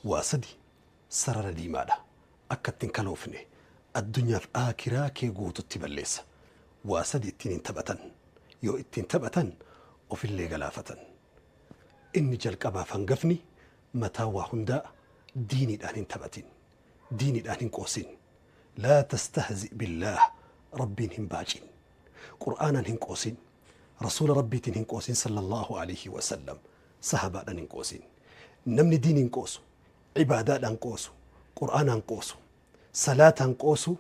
Waa sadi sarara diimaadha. Akka ittiin kaloofne addunyaaf aakiraa kee guututti balleessa. Waa sadi ittiin hin taphatan. Yoo ittiin taphatan ofillee galaafatan. Inni jalqabaaf hangafni mataa waa hundaa diiniidhaan hin taphatin. Diiniidhaan hin qoosin. Laa tastahzi billaah, rabbiin hin baacin. Qur'aanaan hin qoosin. Rasuula rabbiitiin hin qoosin sallallahu alaihi wasallam. Sahabaadhaan hin qoosin. Namni diiniin qoosu, ibaadaadhaan qoosu, qur'aanaan qoosu, salaataan qoosu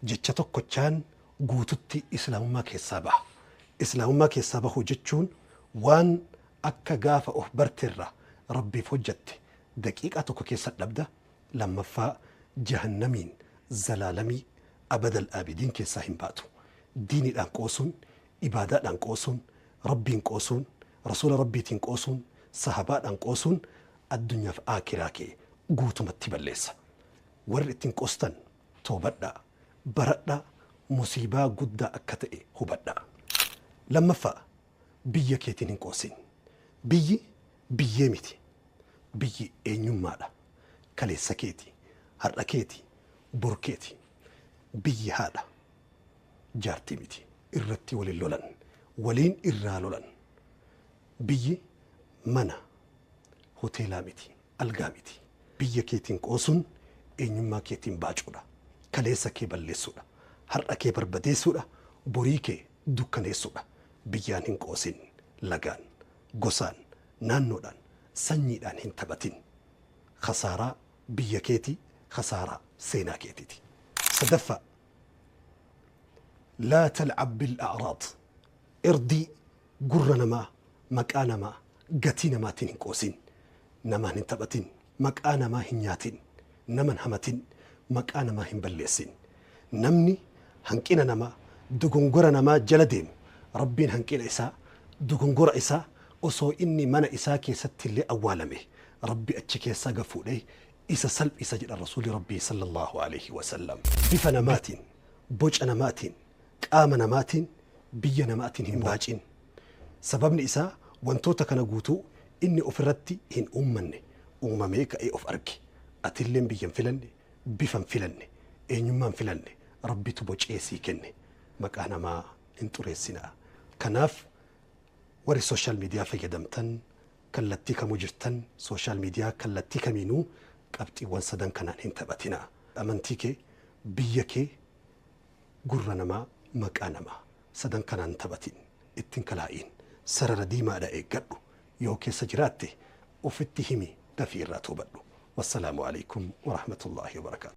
jecha tokkochaan guututti islaamummaa keessaa baha. Islaamummaa keessaa bahuu jechuun waan akka gaafa of barteerra rabbiif hojjatte daqiiqaa tokko keessa dhabda. Lammaffaa jahannamiin zalaalamii abadal aabidiin keessaa hin baatu. Diiniidhaan qoosuun, ibaadaadhaan qoosuun, rabbiin qoosuun, rasuula rabbiitiin qoosuun, sahabaadhaan qoosuun addunyaaf aakiraa kee guutumatti balleessa. Warri ittiin qoostan toobadhaa, baradhaa, musiibaa guddaa akka ta'e hubadhaa. Lammaffaa biyya keetiin hin qoosin. Biyyi biyyee miti. Biyyi eenyummaadha. Kaleessa keeti, har'a keeti, bor keeti. Biyyi haadha. Jaartii miti. Irratti waliin lolan. Waliin irraa lolan. Biyyi mana, hoteelaa miti, algaa miti. Biyya keetiin qoosuun eenyummaa keetiin baacuudha. Kaleessa kee balleessuudha. Har'a kee barbadeessuudha. Borii kee dukkaneessuudha. Biyyaan hin qoosin. Lagaan, gosaan, naannoodhaan, sanyiidhaan hin taphatin. Khasaaraa biyya keetii, khasaaraa seenaa keetiiti. Sadaffaa laa talcab bil a'raad. Irdii gurra namaa, maqaa namaa, gatii namaatiin hin qoosin. Namaan hin taphatin. Maqaa namaa hin nyaatin. Naman hamatin. Maqaa namaa hin balleessin. Namni hanqina namaa, dogongora namaa jala deemu rabbiin hanqina isaa, dogongora isaa osoo inni mana isaa keessatti illee awwaalame rabbi achi keessaa gafuudhee isa salphisa jedha rasuuli rabbii sallallahu alaihi wasallam. Bifa namaatiin, boca namaatiin, qaama namaatiin, biyya namaatiin hin baacin. Sababni isaa wantoota kana guutuu inni ofirratti hin uummanne, uumamee ka'ee of arge. Atilleen biyya hin filanne, bifa hin filanne, eenyummaa hin filanne, rabbitu bocee sii kenne. Maqaa namaa hin xureessinaa. Kanaaf warri social media fayyadamtan kallattii kamuu jirtan social media kallattii kamiinuu qabxiiwwan sadan kanaan hin taphatinaa. Amantii kee, biyya kee, gurra namaa, maqaa namaa sadan kanaan taphatin. Ittiin kalaa'iin. Sarara diimaadha eeggadhu. Yoo keessa jiraatte ofitti himi dafii irraa toobadhu. Wassalaamu alaikum warahmatullaahi wabarakaatu.